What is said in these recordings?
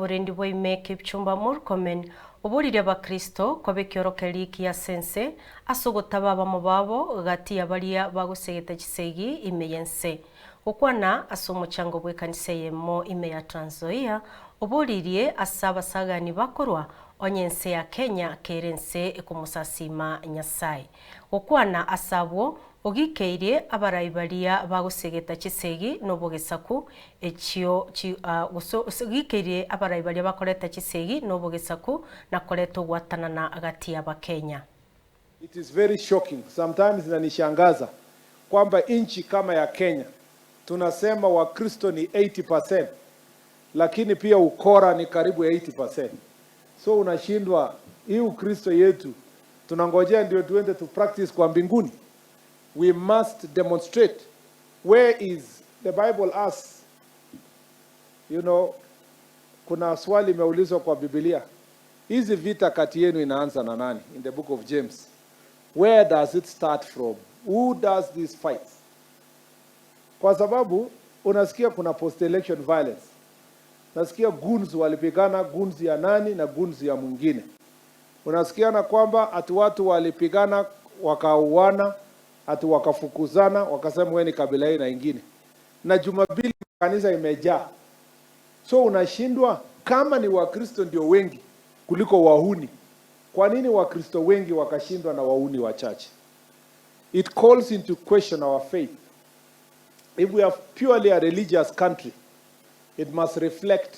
Y'oborendi bwa ime Kipchumba Murkomen oboririe abakristo koba ekiorokererio ekiya ase ense ase ogotaba abamo babo gati ya baria bagosegeta chisegi ime y'ense. Gokwana ase omochango bw'ekanisa eyemo ime ya Trans Nzoia oboririe ase abasagani bakorwa onye ense ya Kenya kere ense ekomosasima Nyasae. Gokwana ase abwo ogikeirie abarai baria bagosegeta chisegi nobogesaku echio chi gose ogikeirie abarai baria bakoreta chisegi nobogesaku na koreta ogwatanana gati y'Abakenya. It is very shocking. Sometimes inanishangaza kwamba nchi kama ya Kenya tunasema Wakristo ni 80%, lakini pia ukora ni karibu 80%. So unashindwa hii Ukristo yetu tunangojea ndio tuende to practice kwa mbinguni. We must demonstrate where is the Bible asks, kuna swali imeulizwa kwa Biblia, hizi vita kati yenu inaanza na nani? In the book of James. Where does it start from? Who does these fights? Kwa sababu unasikia kuna post election violence, nasikia goons walipigana, goons ya nani na goons ya mwingine. Unasikia na kwamba ati watu walipigana wakauana, ati wakafukuzana, wakasema wewe ni kabila hii na ingine, na Jumapili kanisa imejaa. So unashindwa kama ni Wakristo ndio wengi kuliko wahuni, kwa nini Wakristo wengi wakashindwa na wahuni wachache? It calls into question our faith. If we are purely a religious country, it must reflect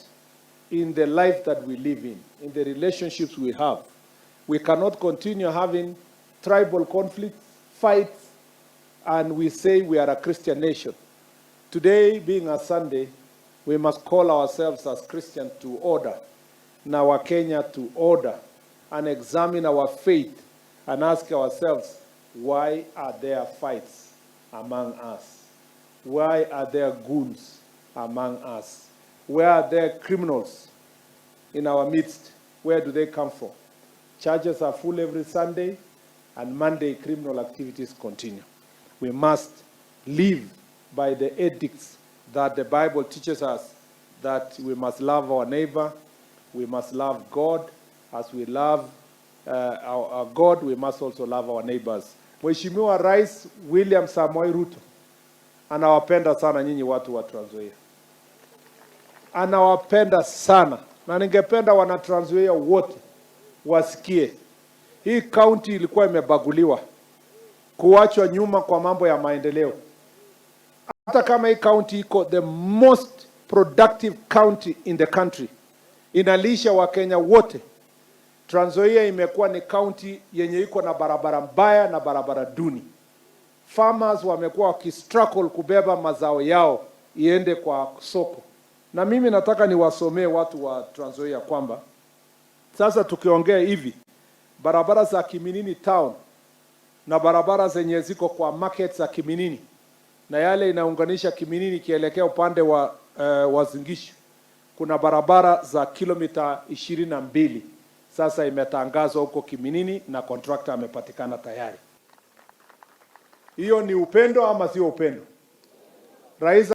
in the life that we live in the relationships we have. We cannot continue having tribal conflicts, fights, and we say we are a Christian nation. Today, being a Sunday, we must call ourselves as Christians to order, na Wakenya to order, and examine our faith and ask ourselves, why are there fights among us? Why are there goons among us? Where are there criminals in our midst? Where do they come from? Churches are full every Sunday, and Monday criminal activities continue. We must live by the edicts that the Bible teaches us, that we must love our neighbor, we must love God. As we love our God, we must also love our neighbors. Mheshimiwa Rais William Samoei Ruto anawapenda sana nyinyi watu wa Trans Nzoia, anawapenda sana, na ningependa wana Trans Nzoia wote wasikie hii kaunti ilikuwa imebaguliwa, kuachwa nyuma kwa mambo ya maendeleo. Hata kama hii kaunti iko the most productive county in the country, inalisha Wakenya wote. Trans Nzoia imekuwa ni kaunti yenye iko na barabara mbaya na barabara duni. Farmers wamekuwa wakistruggle kubeba mazao yao iende kwa soko, na mimi nataka niwasomee watu wa Trans Nzoia kwamba sasa tukiongea hivi, barabara za Kiminini town na barabara zenye ziko kwa market za Kiminini na yale inaunganisha Kiminini ikielekea upande wa Uasin Gishu, kuna barabara za kilomita 22 sasa imetangazwa huko Kiminini na contractor amepatikana tayari. Hiyo ni upendo ama sio upendo? Rais